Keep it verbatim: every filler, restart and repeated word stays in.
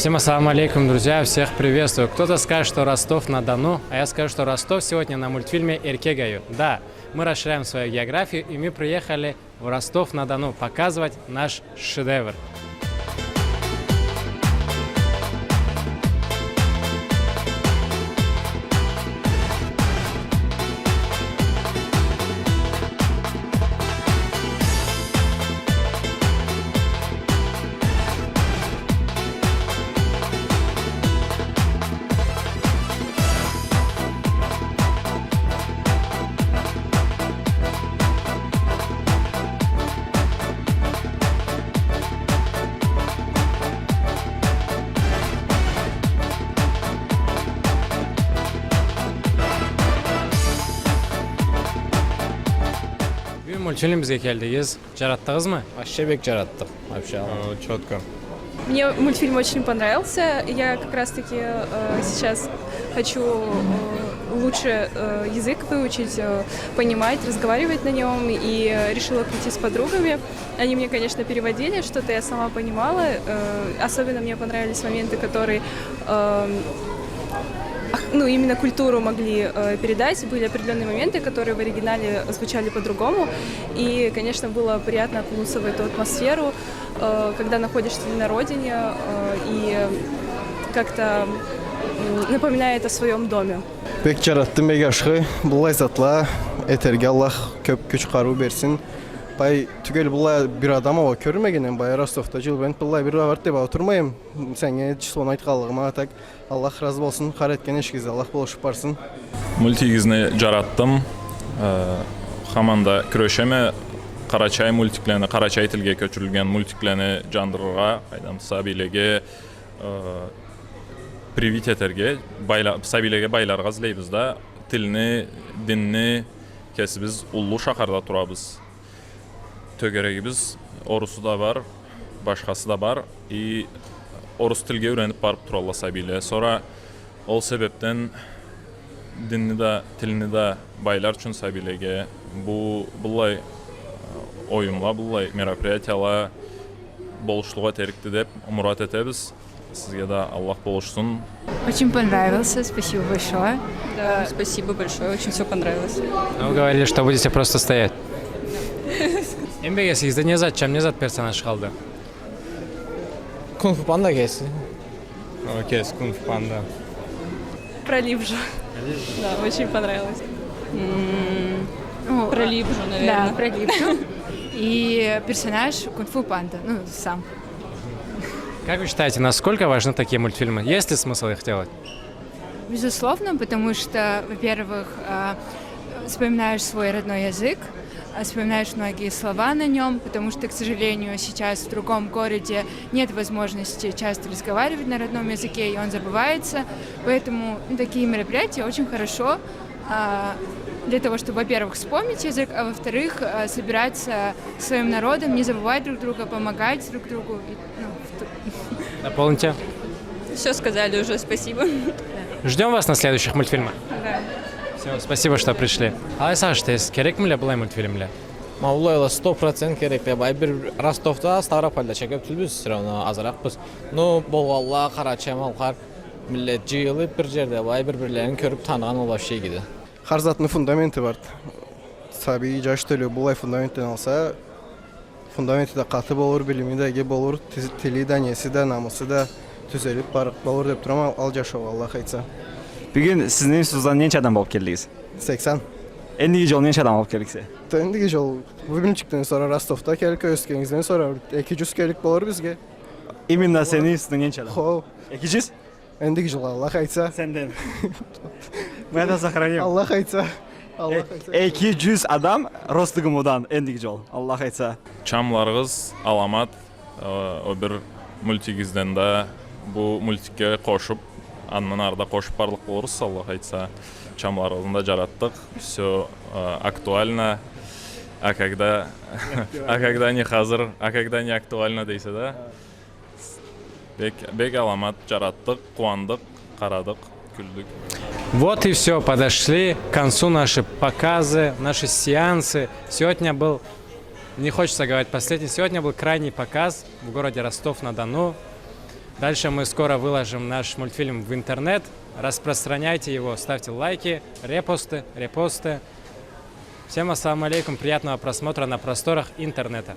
Всем ассаламу алейкум, друзья, всех приветствую. Кто-то скажет, что Ростов-на-Дону, а я скажу, что Ростов сегодня на мультфильме «Эркек айю». Да, мы расширяем свою географию, и мы приехали в Ростов-на-Дону показывать наш шедевр. Бюгюн мультфильмибизге келдигиз. Джаратдыгъызмы? Вообще бек джаратдыкъ. Вообще. Э, чётко. Мне мультфильм очень понравился. Я как раз-таки, э, сейчас хочу, э, лучше, э, язык выучить, э, понимать, разговаривать на нём. И, э, решила прийти с подругами. Они мне, конечно, переводили, что-то я сама понимала. Э, особенно мне понравились моменты, которые, эм, ах-, ну, именно культуру могли, э, передать. Были определённые моменты, которые в оригинале звучали по-другому. И, конечно, было приятно окунуться в эту атмосферу, э, когда находишься на родине, э, и как-то, м, напоминает о своём доме. Бек джаратдым, бек ашхы. Быллай затла этерге Аллах кёб кюч-къарыу берсин. Бай тюгел быллай бир адам уа кёрмегенме, бай Ростовда джылбент быллай бир барды деб а олтурмайма. Сеннге числону айтханлыгъыма, а так Аллах разы болсун, хар этген ишигизде Аллах болушуб барсын. Мультигизни джаратдым. Э, хаманда кюрешеме къарачай мультиклени, къарачай тилге кёчюрюлген мультиклени джандырыргъа, къайдам, сабийлеге, э, привить этерге, байла-, сабийлеге байларгъа излейбиз да, тилни, динни, кесибиз уллу шахарда турабыз. Тёгерегибиз орусу да бар, башхасы да бар. И орус тилге юрениб барыб туралла сабийле. Сора ол себебден динни да, тилни да байлар ючюн сабийлеге бу, быллай, э, оюмла, быллай мероприятияла болушлукъ этерикди деб мурат этебиз. Сизге да Аллах болушсун. Очень понравился, спасибо большое. Да, спасибо большое, очень всё понравилось. А вы говорили, что будете просто стоять. Эм бек эсигизде не зат, чам, не зат персонаж къалды? Кунг-фу панда кеси. О, кеси кунг-фу панда. Про Либжу. Да, очень понравилось. М, ну, про Либжу, наверное. Да, про Либжу. И персонаж кунг-фу панда, ну, сам. Как вы считаете, насколько важны такие мультфильмы? Есть ли смысл их делать? Безусловно, потому что, во-первых, а, вспоминаешь свой родной язык, а, вспоминаешь многие слова на нём, потому что, к сожалению, сейчас в другом городе нет возможности часто разговаривать на родном языке, и он забывается. Поэтому, ну, такие мероприятия очень хорошо, а, для того, чтобы, во-первых, вспомнить язык, а во-вторых, а, собираться своим народом, не забывать друг друга, помогать друг другу. И, ну, в т- Дополните. Всё сказали уже, спасибо. Ждём вас на следующих мультфильмах. Да. Всё, спасибо, что пришли. Алай сагъыш этесиз, керекмиле былай мультфильмле? Ма былайла сто процент керекле. Бай бир Ростовда, Ставропольда ча кёб тюлбюз, всё равно азыракъбыз. Ну, болгъанла, къарачай-малкъар миллет джыйылыб бир джерде, бай бир-бирлерин кёрюб таныгъан ол вообще игиди. Хар затны фундаменти барды. Сабий, джаш тёлю былай фундаментден алса, фундаменти да къаты болур, билими да иги болур, ти-, тили да, неси да, намысы да тюзелиб, барыкълы болур деб турама, ал, ал джашаугъа, Аллах айтса. Бюгюн сизни юсюгюзден ненча адам болуб келдигиз? Сексен. Эндиги джол ненча адам алыб келликсе? Эндиги джол бу мультикден сора Ростовда келлик, ёсгенигизден сора эки джюз келлик болур бизге. Именно сени юсюнгден ненча адам? Хо. Эки джюз? Эндиги джыл, Аллах айтса. Сенден. Мы это сохраним. Аллах айтса. Аллах айтса. Э, эки джюз адам Ростов-на-Дону эндиги джыл, Аллах айтса. Чамларыгъыз аламат, э, ол бир мультигизден да бу мультикге къошуб, андан ары да къошуб барлыкъ болурбуз, Аллах айтса. Чамларыгъызны да джаратдыкъ. Всё, э, актуально. А когда, а когда не хазыр, а когда не актуально дейсе да. Бек, бек аламат, джаратдыкъ, къууандыкъ, къарадыкъ, кюлдюк. Вот и всё, подошли к концу наши показы, наши сеансы. Сегодня был, не хочется говорить последний, сегодня был крайний показ в городе Ростов-на-Дону. Дальше мы скоро выложим наш мультфильм в интернет. Распространяйте его, ставьте лайки, репосты, репосты. Всем ассаламу алейкум, приятного просмотра на просторах интернета.